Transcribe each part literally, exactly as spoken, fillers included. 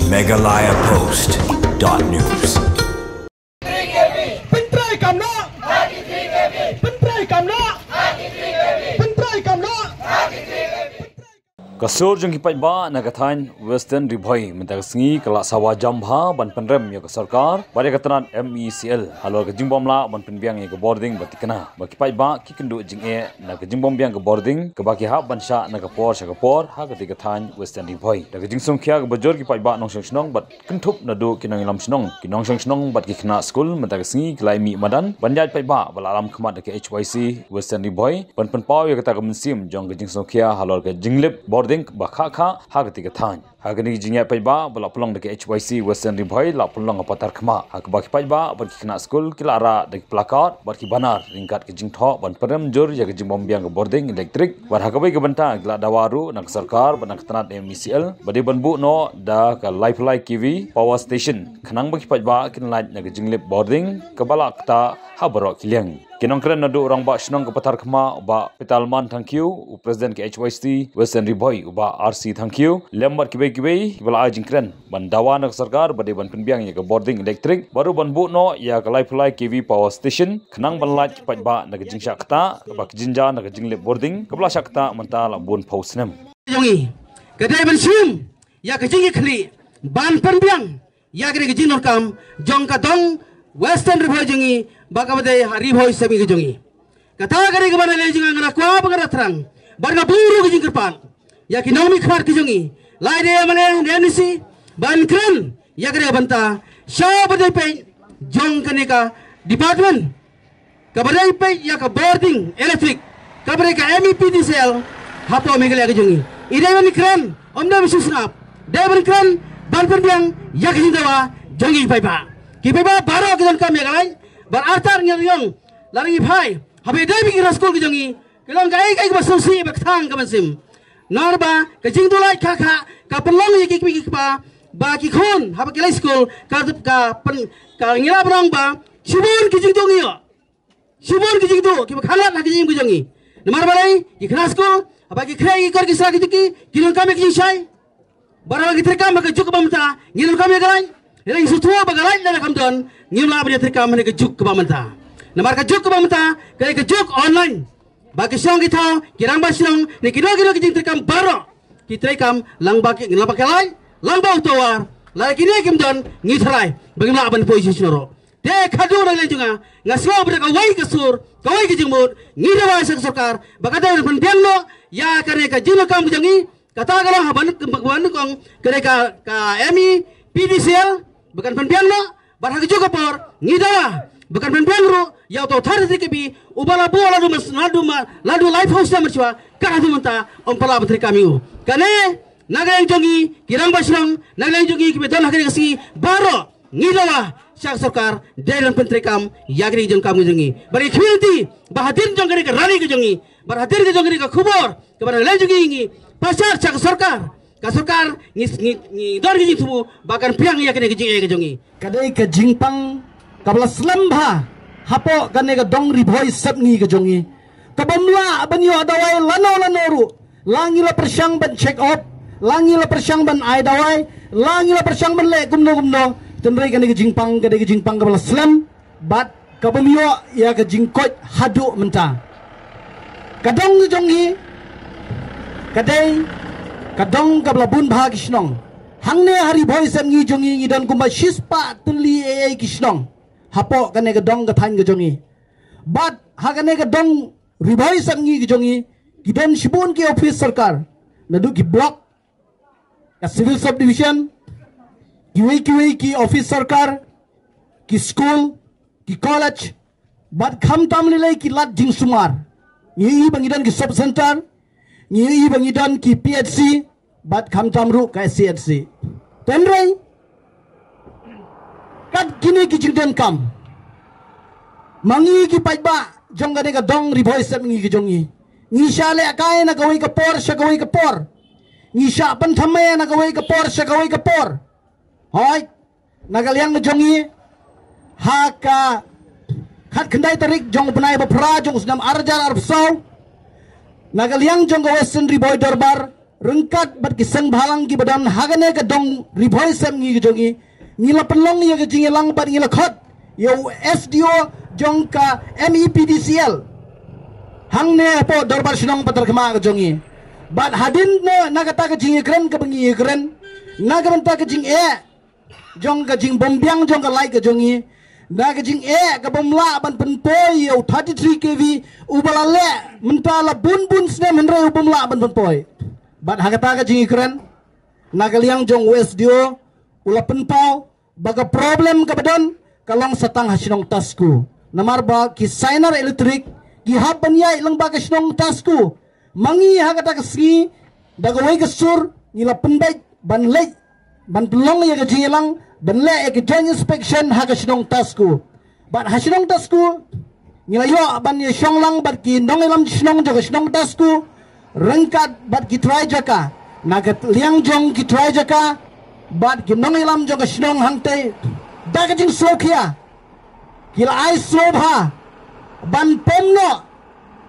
Meghalaya Post dot news. Pyntreikam noh! Pyntreikam noh! Pyntreikam noh! Ka sur jong ki paidbah na ka thaiñ Western Ri Bhoi mynta ka sngi ka la sawa jam bha ban pynrem ïa ka sorkar bad ïa ka tnat M E C L halor ka jingbym lah ban pynbiang ïa ka bording ba thikna. Ba ki paidbah ki kynduh jingeh na ka jingbym biang ka bording kaba ki hap ban shah na ka por sha ka por ha katei ka thaiñ Western Ri Bhoi. Da ka jingsngewkhia kaba jur ki paidbah nongshong shnong bad kynthup naduh ki nongïalam shnong, ki nongshong shnong bad ki khynnah skul mynta ka sngi ki la ïa mih madan ban ïaid paidbah ba la lam khmat da ka H Y C Western Ri Bhoi ban pynpaw ïa kata ka mynsiem jong ka jingsngewkhia halor ka jinglip bording ba khah khah ha katei ka thaiñ. Ha kane ka jingïaid paidbah ba la pynlong da ka H Y C Western Ri Bhoi la pynlong ha Patharkhmah ha kaba ki paidbah bad ki khynnah skul ki la rah da ki placard bad ki banner ryngkat ka jingthoh ban pynrem jur ïa ka jingbym biang ka bording elektrik. Bad ha kawei ka bynta ki la dawa ruh na ka sorkar bad na ka tnat M E C L ba dei ban buh noh da ka laiphew lai K V power station khnang ba ki paidbah kin lait na ka jinglip bording kaba la ktah ha baroh ki liang. Ki nongkren naduh u rangbah shnong ka Patharkhmah u Bah Pitalman Thangkhiew, u president ka H Y C Western Ri Bhoi u Bah R C Thangkhiew lem bad kiwei kiwei kiba la ai jingkren ban dawa na ka sorkar ba dei ban pynbiang ïa ka bording elektrik bad ruh ban buh noh ïa ka laiphew lai K V power station khnang ban lait ki paidbah na ka jingshah ktah kaba ka jynjar na ka jinglip bording kaba la shah ktah mynta la bun phew snem. Jong ngi ka dei ban shim ïa ka jingïakhlieh ban pynbiang ïa kane ka jingdonkam jong ka dong Western Ri Bhoi jong ngi bad kaba dei ha Ri Bhoi Sepngi ka jong ngi. Kata ka dei kaba na lei jong nga, nga kwah ba nga thrang bad nga buh ruh ka jingkyrpad ïa ki nongmihkhmat ki jong ngi, lada ïa mane ne nisi ban kren ïa kane ka bynta sha ba dei peit jong kane ka department kaba dei peit ïa ka bording elektrik kaba dei ka M E P D C L hapoh Meghalaya ka jong ngi. I dei ban kren, ym dei ban sngap, dei ban kren ban pynbiang ïa ka jingdawa jong ngi paidbah. Ki paidbah baroh ki donkam ïa ka lait bad artat ngi ïong la ngi phai haba dei ba ki khynnah skul ki jong ngi ki long kaei kaei kaba sngewsih ba ktang ka mynsiem. Namar ba ka jingduh lait khah khah ka pynlong ïa ki kmie ki kpa ba ki khun haba ki leit skul ka ka pyn ka ngi la pynlong ba shibun ki jingduh ngi ïoh. Shibun ki jingduh kiba khanglad ha ki jingim ki jong ngi. Namar balei? Ki khynnah skul haba ki khreh ki kor ki sla ki jong ki, ki donkam ïa ki jingshai. Bad haba ki treikam ha ka juk kaba mynta ngi donkam ïa ka lait. Lada ngi sngewthuh ba ka lait lada kam don, ngim lah ban ïa treikam ha ka juk kaba mynta. Namar ka juk kaba mynta ka dei ka juk online. Ba ki shnong ki thaw, ki rangbah shnong ne kino kino ki jingtreikam baroh ki treikam lang ba ki, lang ba ka lait, lang ba u tawar. Lada kine kim don, ngi tharai ba ngim lah ban poi sha shnong ruh. Te khadduh na ka liang jong nga, nga sngew ba da kawei ka sur, kawei ka jingmut ngi dawa sha ka sorkar ba ka dei ban pynbiang noh ïa kane ka jingdonkam ka jong ngi. Kata ka long ha ban, ban kong kane ka, ka M E P D C L ba kan pynbiang noh. Bad ha kajuh ka por ngi dawa ba kan pynbiang ruh ïa uto u thirty-three K V uba la buh la dum, la dum, la dum laiphew snem mynshuwa. Ka haduh mynta ym pat lah ban treikam ïa u. Kane na ka liang jong ngi ki rangbah shnong, na ka liang jong ngi kiba don ha kane ka sngi baroh ngi dawa sha ka sorkar dei ban pyntreikam ïa kane ka jingkam ka jong ngi. Bad ngi khmih lynti ba hadien jong kane ka rally ka jong ngi, bad hadien ka jong kane ka khubor kaba na ka liang jong ngi ngi pynshai sha ka sorkar, ka sorkar ngi, ngi, ngi don ka jingthmu ba kan pdiang ïa kane ka jingeh ka jong ngi. Ka dei ka jingpang kaba la slem bha hapoh kane ka dong Ri Bhoi Sepngi ka jong ngi. Kaba ym lah ban ïoh dawai lano lano ruh. La ngi la pyrshang ban check up, la ngi la pyrshang ban ai dawai, la ngi la pyrshang ban leh kumno kumno. Hynrei kane ka jingpang ka dei ka jingpang kaba la slem bad kaba ym ïoh ïa ka jingkoit haduh mynta. Ka dong ka jong ngi ka dei ka dong kaba la bun bha ki shnong. Hangne ha Ri Bhoi Sepngi jong ngi ngi don kumba shispah tylli ei ei ki shnong hapoh kane ka dong ka thaiñ ka jong ngi. Bad ha kane ka dong Ri Bhoi Sepngi ka jong ngi ki don shibun ki office sorkar, naduh ki block, ka civil subdivision, kiwei kiwei ki office sorkar, ki school, ki college, bad khamtam lei lei ki lad jingsumar. Ngi ïohi ba ngi don ki sub center, ngi ïohi ba ngi don ki P H C, bad khamtam ruh ka S C H C. Hynrei kat kine ki jingdonkam, ma ngi ki paidbah jong kane ka dong Ri Bhoi Sepngi ka jong ngi, ngi shah lehkai na kawei ka por sha kawei ka por, ngi shah pynthymmai na kawei ka por sha kawei ka por. Hooid, na ka liang ka jong ngi, ha ka khatkhyndai tarik jong u bnai ba phra jong u snem ar hajar arphew saw, na ka liang jong ka Western Ri Bhoi Dorbar, ryngkat bad ki seng bhalang kiba don ha kane ka dong Ri Bhoi Sepngi ka jong ngi, ngi la pynlong ïa ka jingïalang bad ngi la khot ïa u S D O jong ka M E P D C L hangne hapoh Dorbar Shnong Patharkhmah ka jong ngi. Bad hadien na, na kata ka jingïakren kaba ngi ïakren na ka bynta ka jingeh jong ka jingbymbiang jong ka light ka jong ngi, na ka jingeh ka bym lah ban pynpoi ïa u thirty-three K V uba la leh mynta la bun bun snem hynrei u bym lah ban pynpoi. Bad ha kata ka jingïakren na ka liang jong u S D O u la pynpaw ba ka problem kaba don ka long sa tang ha shnong Tasku. Namar ba ki Sainar Electric ki hap ban ïaid lyngba ka shnong Tasku. Ma ngi ha kata ka sngi da kawei ka sur ngi la pynbeit ban leit ban pynlong ïa ka jingïalang ban leh ïa ka joint inspection ha ka shnong Tasku. Bad ha shnong Tasku ngi la ïoh ban ïashong lang bad ki nongïalam shnong jong ka shnong Tasku ryngkat bad ki trai jaka, na ka liang jong ki trai jaka bad ki nongïalam jong ka shnong hangtei da ka jingsngewkhia ki la ai sngewbha ban pom noh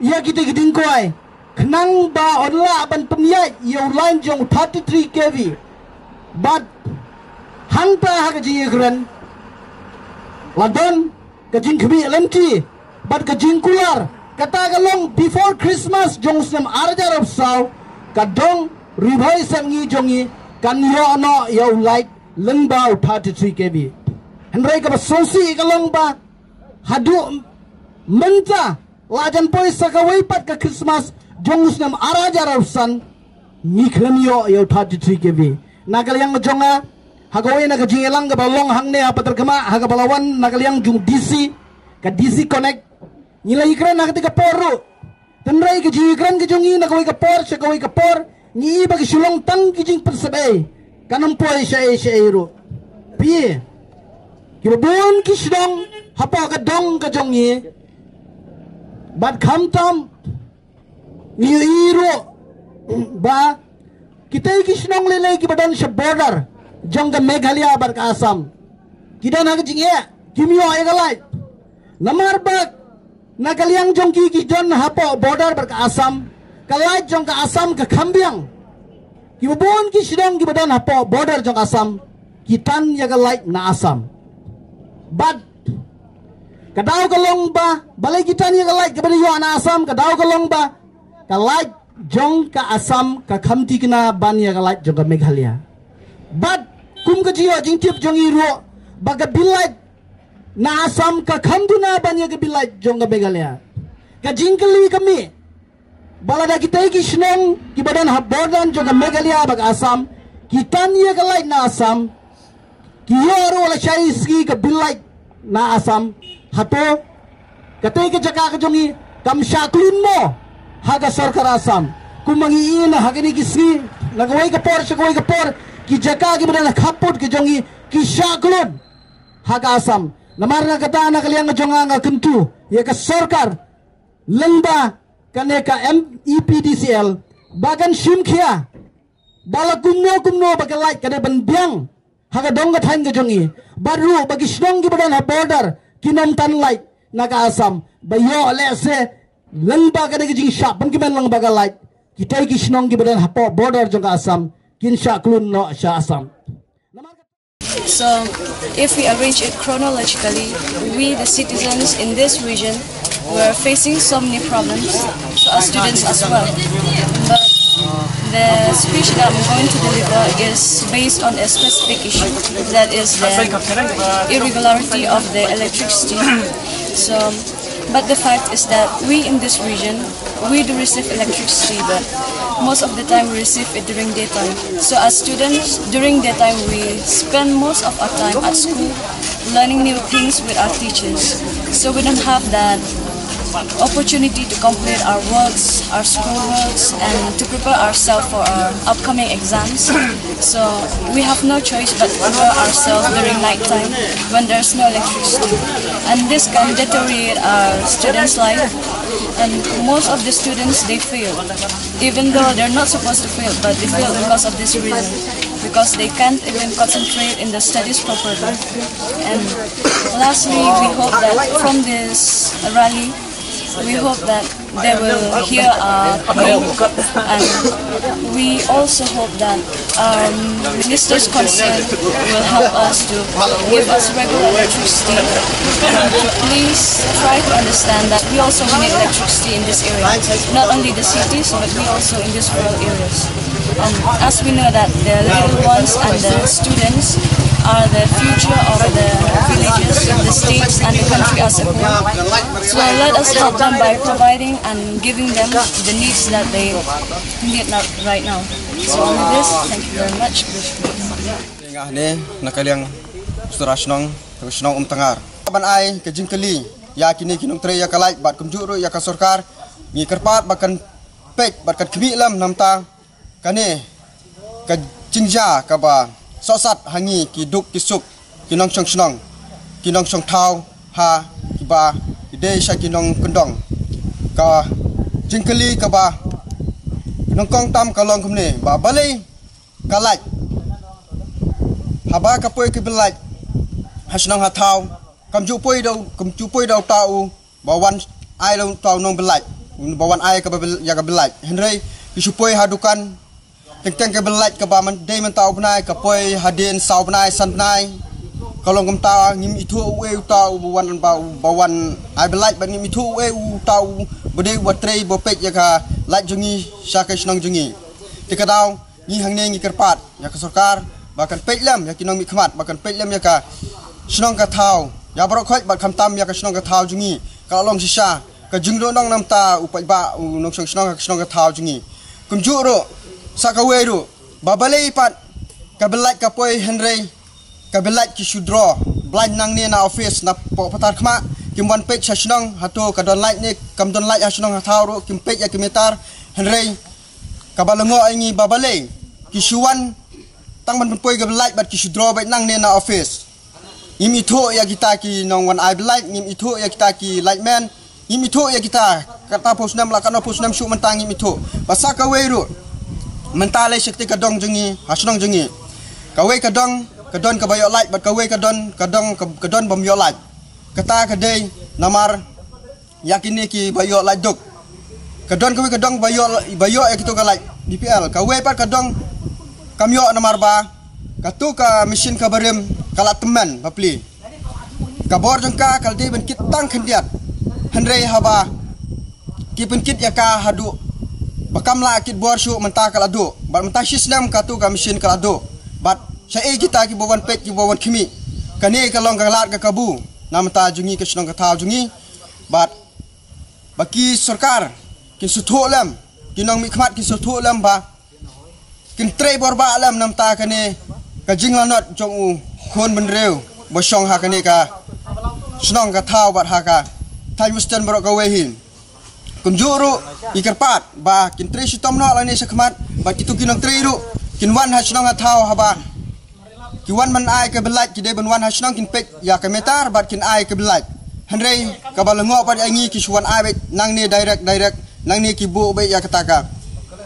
ïa kita ki dingkoi khnang ba yn lah ban pynïaid ïa u line jong u thirty-three K V. Bad hangta ha ka jingïakren la don ka jingkhmih lynti bad ka jingkular. Kata ka long before Christmas jong u snem ar hajar arphew saw, ka dong Ri Bhoi Sepngi jong ngi kan ïoh noh ïa u light lyngba u thirty-three K V. Hynrei kaba sngewsih ka long ba haduh mynta la jan poi sa kawei pat ka Christmas jong u snem ar hajar arphew san ngi khlem ïoh ïa u thirty-three K V. Na ka liang jong nga ha kawei na ka jingïalang kaba long hangne ha Patharkhmah ha kaba la wan na ka liang jong D C, ka D C Connect, ngi la ïakren ha kata ka por ruh. Hynrei ka jingïakren ka jong ngi na kawei ka por sha kawei ka por ngi i ba ki shu long tang ki jingpynsep ei, kan ym poi sha ei sha ei ruh. Phi, kiba bun ki shnong hapoh ka dong ka jong ngi bad khamtam ngi i ruh ba kitei ki shnong lei lei kiba don sha border jong ka Meghalaya bad ka Assam ki don ha ka jingeh, kim ïoh ïa ka light. Namar ba na ka liang jong ki ki don hapoh border bad ka Assam, ka light jong ka Assam ka kham biang. Kiba bun ki shnong kiba don hapoh border jong Assam ki tan ïa ka light na Assam. Bad ka daw ka long ba balei ki tan ïa ka light kaba dei ïoh na Assam, ka daw ka long ba ka light jong ka Assam ka kham thikna ban ïa ka light jong ka Meghalaya. Bad kum ka jingïoh jingtip jong i ruh ba ka bill light na Assam ka kham duna ban ïa ka bill light jong ka Meghalaya. Ka jingkylli ka mih ba lada kitei ki shnong kiba don ha border jong ka Meghalaya bad ka Assam ki tan ïa ka light na Assam, ki ïoh ruh la shai sngi ka bill light na Assam, hato katei ka jaka ka jong ngi kam shah khlun mo ha ka sorkar Assam? Kum ma ngi i na ha kine ki sngi na kawei ka por sha kawei ka por ki jaka kiba don ha khappud ka jong ngi ki shah khlun ha ka Assam. Namar na kata na ka liang ka jong nga nga kyntu ïa ka sorkar lyngba kane ka M E P D C L ba kan shim khia ba la kumno kumno ba ka light ka dei ban biang ha ka dong ka thaiñ ka jong ngi. Bad ruh ba ki shnong kiba don ha border kin ym tan light na ka Assam, ba ïoh lehse lyngba kane ka jingshah pynkmen lang ba ka light kitei ki shnong kiba don hapoh border jong ka Assam kin shah khlun noh sha Assam. So, if we arrange it chronologically, we, the citizens in this region, were facing so many problems, so as students as well. But the speech that I'm going to deliver is based on a specific issue, that is the irregularity of the electricity. So, but the fact is that we in this region, we do receive electricity, but most of the time we receive it during daytime. So as students, during daytime we spend most of our time at school, learning new things with our teachers. So we don't have that opportunity to complete our works, our school works, and to prepare ourselves for our upcoming exams. So we have no choice but to prepare ourselves during night time when there's no electricity. And this can deteriorate our students' life. And most of the students, they fail, even though they're not supposed to fail, but they fail because of this reason, because they can't even concentrate in the studies properly. And lastly, we hope that from this rally, We hope that they will hear our pain, and we also hope that um, ministers concerned will help us to give us regular electricity. And please try to understand that we also need electricity in this area, not only the cities, but we also in these rural areas. Um, as we know that the little ones and the students are the future of the villages, the states, and the country as a whole. So let us help them by providing and giving them the needs that they need now, right now. So with this, thank you very much. Nga ne na ka liang sura shnong, shnong Umtangar. Ban ai ka jingkylli ïa kine ki nongtrei ïa ka light bad kumjuh ruh ïa ka sorkar, ngi kyrpad ba kan peit bad kan khmih lem namta kane ka jingjia kaba sohsat ha ngi ki duk ki suk, ki nongshong shnong, ki nongshong thaw, ha kiba ki dei sha ki nongkyndong. Ka jingkylli kaba nongkong tam ka long kumne, ba balei ka light, haba ka poi ka bill light ha shnong ha thaw, kam ju poi da u, kam ju poi da uta u ba wan ai la uta u nong bill light, ba wan ai ka ba bill, ïa ka bill light. Hynrei ki shu poi ha dukan, teng teng ka bill light kaba man dei mynta u bnai ka poi hadien saw bnai, san bnai. Ka long kumta, ngim ithuh uei uta u ba wan, ba, ba wan ai bill light, bad ngim ithuh uei uta u ba dei uba trei ba peit ïa ka light jong ngi sha ka shnong jong ngi. Te ka daw ngi hangne ngi kyrpad ïa ka sorkar ba kan peit lem ïa ki nongmihkhmat, ba kan peit lem ïa ka shnong ka thaw, ïa baroh khoit bad khamtam ïa ka shnong ka thaw jong ngi. Ka la long shisha ka jingduhnong namta u paidbah, u nongshong shnong ha ka shnong ka thaw jong ngi. Kumjuh ruh sa kawei ruh, ba balei pat ka bill light ka poi hynrei ka bill light ki shu draw blind nangne na office, na poh patar khmah kim wan peit sha shnong hato ka don light ne kam don light ha shnong ha thaw ruh, kim peit ïa ki meter. Hynrei kaba lyngngoh ïa ngi ba balei ki shu wan tang ban pynpoi ka bill light bad ki shu draw beit nangne na office. Ngim ithuh ïa kita ki nongwan ai bill light, ngim ithuh ïa kita ki lightman, ngim ithuh ïa kita, kata phew snem la, kano phew snem shuh mynta ngim ithuh. Ba sa kawei ruh, mynta lei shakti ka dong jong ngi ha shnong jong ngi, kawei ka dong ka don kaba ïoh light bad kawei ka don, ka dong ka, ka don bym ïoh light. Kata ka dei namar ïa kine kiba ïoh light duk. Ka don kawei ka dong ba ïoh, ba ïoh ïa kito ka light D P L. Kawei pat ka dong kam ïoh namar ba kato ka machine kaba rim ka la tymmen bapli. Ka bor jong ka ka la dei ban kit tang khyndiat. Hynrei haba ki pynkit ïa ka haduh ba kam lah kit bor shuh, mynta ka la duh. Bad mynta shi snem kato ka machine ka la duh. Bad shaei kita kiba wan peit, kiba wan khmih? Kane ka long ka lad ka kabu na mynta jong ngi, ka shnong ka thaw jong ngi. Bad ba ki sorkar kin sngewthuh lem, ki nongmihkhmat kin sngewthuh lem ba kin trei bor bah lem namta kane ka jinglanot jong u khun bynriew ba shong ha kane ka shnong ka thaw bad ha ka thaiñ Western baroh kawei hi. Kumjuh ruh ngi kyrpad ba kin trei shitom noh lane shakhmat, bad kito ki nongtrei ruh kin wan ha shnong ha thaw, haba ki wan ban ai ka bill light ki dei ban wan ha shnong kin peit ïa ka meter bad kin ai ka bill light. Hynrei kaba lyngngoh pat ïa ngi, ki shu wan ai beit nangne direct, direct nangne, ki buh beit ïa kata ka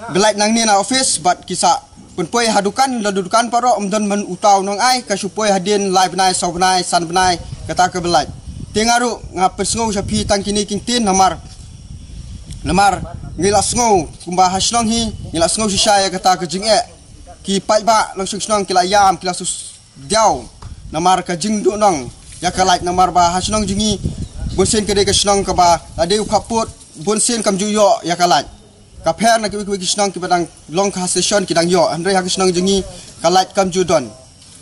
bill light nangne na office bad ki sa pynpoi ha dukan, la dukan pat ruh ym don man uta u nong ai, ka shu poi hadien lai bnai, saw bnai, san bnai kata ka bill light. Te nga ruh nga pynsngew sha phi tang kine ki ktien namar, namar ngi la sngew kumba ha shnong hi ngi la sngew shisha ïa kata ka jingeh. Ki paidbah nongshong shnong ki la ïam, ki la sngewdiaw namar ka jingduhnong ïa ka light, namar ba ha shnong jong ngi bunsien ka dei ka shnong kaba la dei u khappud, bunsien kam ju ïoh ïa ka light. Ka pher na kiwei kiwei ki shnong kiba dang long ka ha station ki dang ïoh, hynrei ha ka shnong jong ngi ka light kam ju don.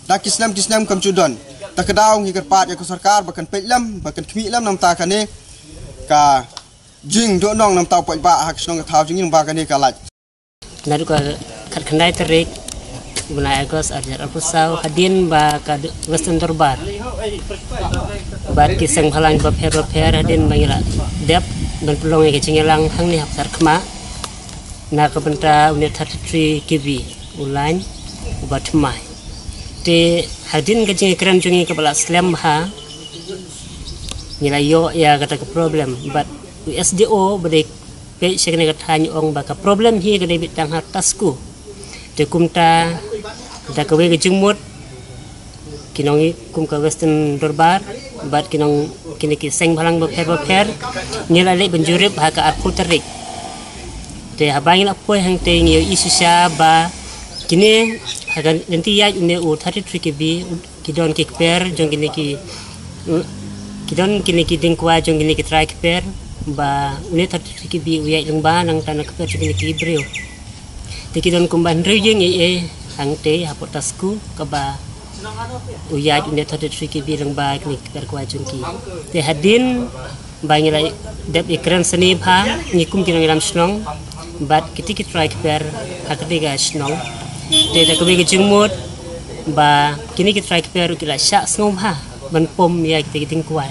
Da ki snem ki snem kam ju don. Ta ka daw ngi kyrpad ïa ka sorkar ba kan peit lem, ba kan khmih lem namta kane ka jingduhnong namta u paidbah ha ka shnong ka thaw jong ngi namar kane ka light. Naduh ka khatkhyndai tarik u bnai August arhajar arphew saw, hadien ba ka Western Dorbar bad ki seng bhalang bapher bapher, hadien ba ngi la dep ban pynlong ïa ka jingïalang hangne ha Pathar Khmah na ka bynta une thirty-three K V u line uba thymmai. Te hadien ka jingïakren jong ngi kaba la slem bha, ngi la ïoh ïa kata ka problem bad u S D O ba dei peit sha kane ka thaiñ, ong ba ka problem hi ka dei beit tang ha TASCO. Te kumta da kawei ka jingmut ki nong, kum ka Western Dorbar bad ki nong, kine ki seng bhalang bapher bapher, ngi la leit ban jurip ha ka arphew tarik. Te haba ngi la poi hangtei ngi ïohi shisha ba kine ha ka lynti ïaid une u thirty-three K V, ki don ki kper jong kine ki, ki don kine ki dieng kwai jong kine ki trai kper, ba une thirty-three K V u ïaid lyngba nangta na kper jong kine ki briew. Te ki don kumba hynriew ïing ei ei hangtei hapoh Tasku kaba u ïaid une thirty-three K V lyngba kine ki kper kwai jong ki. Te hadien ba ngi la dep ïakren sani bha, ngi kum ki nongïalam shnong bad kiti ki trai kper ha kati ka shnong. Te da kawei ka jingmut ba kine ki trai kper ki la shah sngewbha ban pom ïa kiti ki dieng kwai.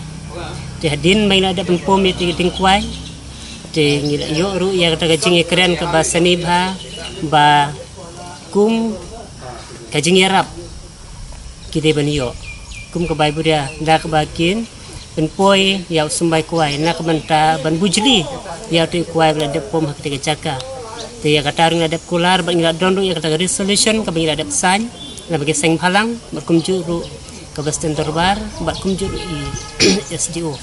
Te hadien ba ngi la dep ban pom ïa kiti ki dieng kwai, te ngi la ïoh ruh ïa kata ka jingïakren kaba sani bha, ba kum ka jingïarap ki dei ban ïoh kum ka bai buria da kaba kin pynpoi ïa u symbai kwai na ka bynta ban bujli ïa uto u kwai ba la dep pom ha kata ka jaka. Te ïa kata ruh ngi la dep kular bad ngi la don ruh ïa kata ka resolution kaba ngi la dep sign na ba ki seng bhalang bad kumjuh ruh ka Western Dorbar bad kumjuh ruh i S D O.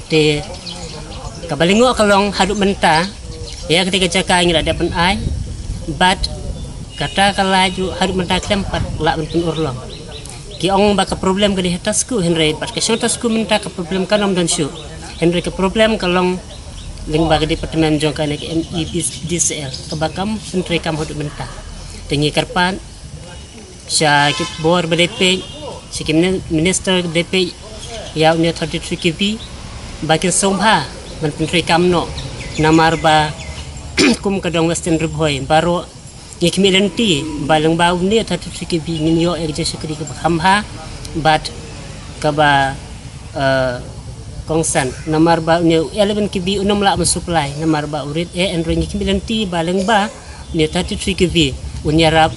Te kaba lyngngoh ka long haduh mynta ïa kata ka jaka ngi la dep ban ai bad kata ka lait ruh haduh mynta khlem pat lah ban pynurlong. Ki ong ba ka problem ka dei ha Tasku, hynrei bad ka shong Tasku mynta ka problem kan ym don shuh, hynrei ka problem ka long lyngba ka department jong kane ka M E P D C L kaba kam pyntrei kam haduh mynta. Te ngi kyrpad sha ki bor ba dei peit, sha ki mini-, minister ba dei peit ïa une thirty-three K V ba kin sngewbha ban pyntrei kam noh, namar ba kum ka dong Western Ri Bhoi baroh ngi khmih lynti ba lyngba une thirty-three K V ngin ïoh ïa ka jingshakri kaba kham bha bad kaba, eh, kongsan, namar ba une eleven K V un ym lah ban supply namar ba u rit eh, hynrei ngi khmih lynti ba lyngba une thirty-three K V un ïarap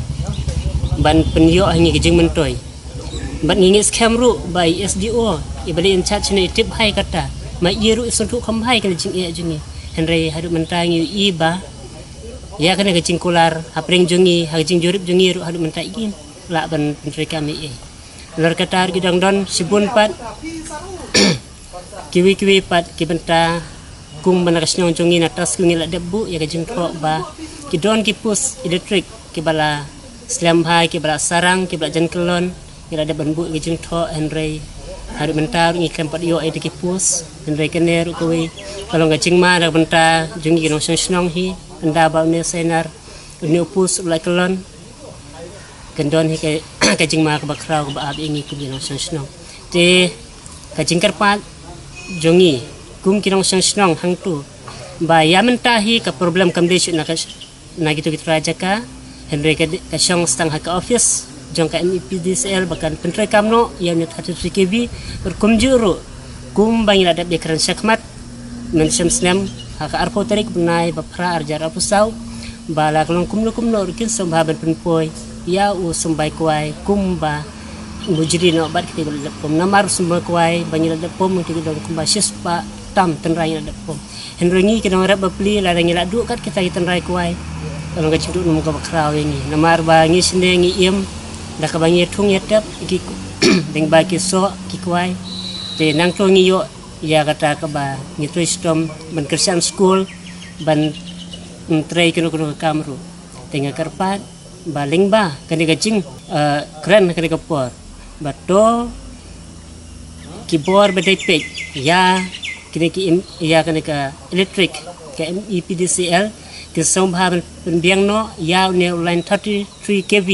ban pynïoh ha ngi ka jingmyntoi. Bad ngi ngeit skhem ruh ba i S D O i ba dei in charge ne i tip bha ïa kata, ma i ruh i sngewthuh kham bha ïa kane ka jingeh jong ngi, hynrei haduh mynta ngi ïohi ba ïa kane ka jingkular hapdeng jong ngi, ha ka jingjurip jong ngi ruh haduh mynta i kim lah ban pyntrei kam ei ei. Lor kata ruh ki dang don shibun pat kiwei kiwei pat ki bynta kum ba na ka shnong jong ngi na Tasku ngi la dep buh ïa ka jingthoh ba ki don ki post electric kiba la slem bha, kiba la sarang, kiba la jan kyllon, ngi la dep ban buh ïa ka jingthoh, hynrei haduh mynta ruh ngi khlem pat ïoh ïa ki post, hynrei kane ruh kawei ka long ka jingma na ka bynta jong ngi ki nongshong shnong hi, ynda ba une sainar, une u post u la kyllon, kan don hi ka, ka jingma kaba khraw kaba ap ïa ngi kum ki nongshong shnong. Te ka jingkyrpad jong ngi kum ki nongshong shnong hangtu ba ïa mynta hi ka problem kam dei shuh na ka, na kito ki trai jaka, hynrei ka, ka shong stang ha ka office jong ka M E P D C L ba kan pyntrei kam noh ïa une thirty-three K V, bad kumjuh ruh kum ba ngi la dep ïakren shakhmat mynshem snem ha ka arphew tarik bnai ba phra arhajar arphew saw, ba la ka long kumno kumno ruh kin sngewbha ban pynpoi ïa u symbai kwai kum ba bujli noh bad kito ba la dep pom, namar u symbai kwai ba ngi la dep pom ngi ki dong kumba shispah tam tynrai ngi la dep pom. Hynrei ngi ki nongrep bapli lada ngi la duh kat kita ki tynrai kwai, ka long ka jingduh nym kaba khraw ïa ngi, namar ba ngi shane ngi im da kaba ngi ïathung ïatep ki, dang ba ki soh ki kwai. Te nangto ngi ïoh ïa kata kaba ngi trei shitom ban kyrshan skul, ban, mm, trei kano kano ka kam ruh. Te nga kyrpad ba lyngba kane ka jing, eh, kren kane ka por, ba to ki bor ba dei peit ïa kine ki im-, ïa kane ka electric ka M E P D C L, kin sngewbha ban pynbiang noh ïa une u line thirty-three K V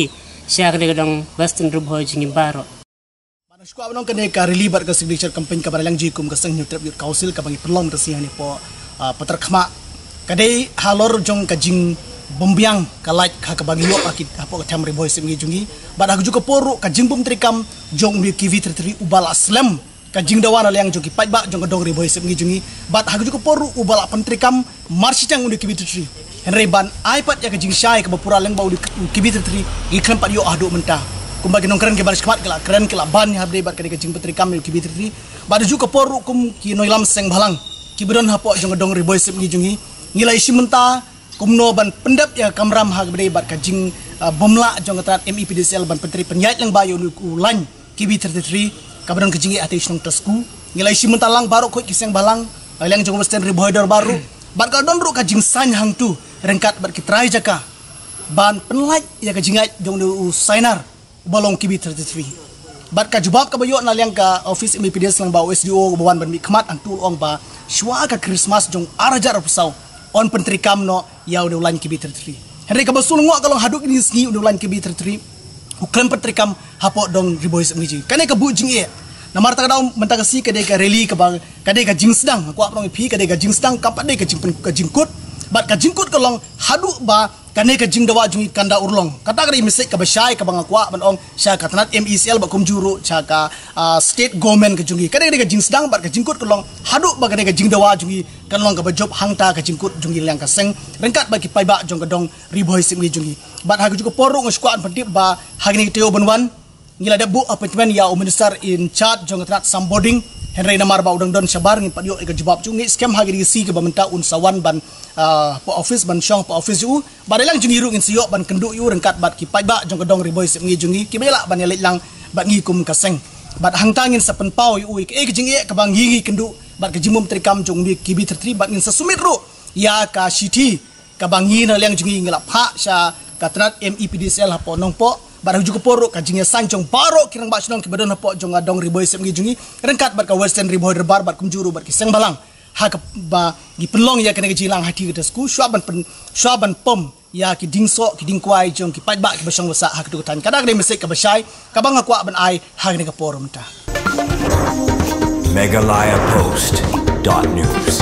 sha kane ka dong Western Ri Bhoi jong ngi baroh. Ba na shuwa ban long kane ka rally bad ka signature campaign kaba la liang jingïakhun ka Seng Hynñiewtrep Youth Council kaba ngi pynlong mynta ka sngi hangne hapoh, ah, Pathar Khmah. Ka dei halor jong ka jingbymbiang ka light ha kaba ngi ïoh ha ki, hapoh ka them Ri Bhoi Sepngi jong ngi. Bad ha kajuh ka por ruh ka jingbym treikam jong une u K V thirty-three uba la slem ka jingdawa na liang jong ki paidbah jong ka dong Ri Bhoi Sepngi jong ngi. Bad ha kajuh ka por ruh uba la pyntreikam marshiteng une u K V thirty-three. Hynrei ban ai pat ïa ka jingshai kaba pura lyngba une u K V thirty-three ngi khlem pat ïoh haduh mynta. Kumba ki nongkren kiba la shakhmat ki la kren ki la ban ïa hapdeng bad ka dei ka jingpyntreikam une u K V thirty-three. Bad ha kajuh ka por ruh kum ki nongïalam seng bhalang kiba don hapoh jong ka dong Ri Bhoi Sepngi jong ngi, ngi la ïashim bynta kumno ban pyndep ïa ka kamram ha kaba dei bad ka jing, ah, bym lah jong ka tnat M E P D C L ban pyntrei pynïaid lyngba ïa une u line K V thirty-three kaba don ka jingeh ha tei shnong Tasku. Ngi la ïohi mynta lang baroh khuid ki seng bhalang, la liang jong Western Ri Bhoi Dorbar ruh. Bad ka don ruh ka jingsain hangtu ryngkat bad ki trai jaka ban pynlait ïa ka jingngeit jong u Sainar ba long K B thirty-three. Bad ka jubab kaba ïoh na liang ka office M E P D S lang ba u S D O ba wan ban mih khmat hangtu u ong ba shuwa ka Christmas jong ar hajar arphew saw yn pyntreikam noh ïa u dewlain K B thirty-three. Hynrei kaba sngewlyngngoh ka long haduh kine ki sngi u dewlain K B thirty-three u khlem pyntreikam hapoh dong Ri Bhoi Sepngi jong ngi. Kane ka buh jingeh. Namar ta ka daw mynta ka sngi ka dei ka rally kaba ka dei ka jingsdang, nga kwah ban ong ïa phi ka dei ka jingsdang, kam pat dei ka jingpyn-, ka jingkut. Bad ka jingkut ka long haduh ba kane ka jingdawa jong ngi kan da urlong. Kata ka dei message kaba shai kaba nga kwah ban ong sha ka tnat M E C L bad kumjuh ruh sha ka, ah, state government ka jong ngi. Ka dei ka dei ka jingsdang bad ka jingkut ka long haduh ba kane ka jingdawa jong ngi kan long kaba jop hangta ka jingkut jong ngi liang ka seng ryngkat bad ki paidbah jong ka dong Ri Bhoi Sepngi jong ngi. Bad ha kajuh ka por ruh nga sngewkwah ban pyntip ba ha kine ki taïew ban wan ngi la dep buh appointment ïa u minister in charge jong ka tnat Sam Bording. Hynrei namar ba u dang don shabar ngim pat ïoh ïa ka jubab jong u. Ngi skhem ha kine ki sngi kiba mynta un sa wan ban, ah, hapoh office ban shong hapoh office jong u. Bad da liang jong ngi ruh ngin sa ïoh ban kynduh ïa u ryngkat bad ki paidbah jong ka dong Ri Bhoi Sepngi jong ngi kiba ïa lah ban ïa leit lang bad ngi kum ka seng. Bad hangta ngin sa pynpaw ïa u ïa kaei ka jingeh kaba ngi ngi kynduh bad ka jingmut treikam jong u K B thirty-three bad ngin sa submit ruh ïa ka shithi kaba ngi na liang jong ngi ngi la phah sha ka tnat M E P D S L hapoh Nongpoh. Bad ha kajuh ka por ruh ka jingïasain jong baroh ki rangbah shnong kiba don hapoh jong ka dong Ri Bhoi Sepngi jong ngi ryngkat bad ka Western Ri Bhoi Dorbar bad kumjuh ruh bad ki seng bhalang ha kaba ngi pynlong ïa kane ka jingïalang ha kti kata sku shuwa ban pyn-, shuwa ban pom ïa ki diengsoh ki diengkwai jong ki paidbah kiba shong ba sah ha katu ka thaiñ. Kata ka dei message kaba shai kaba nga kwah ban ai ha kane ka por mynta. Meghalaya Post dot news.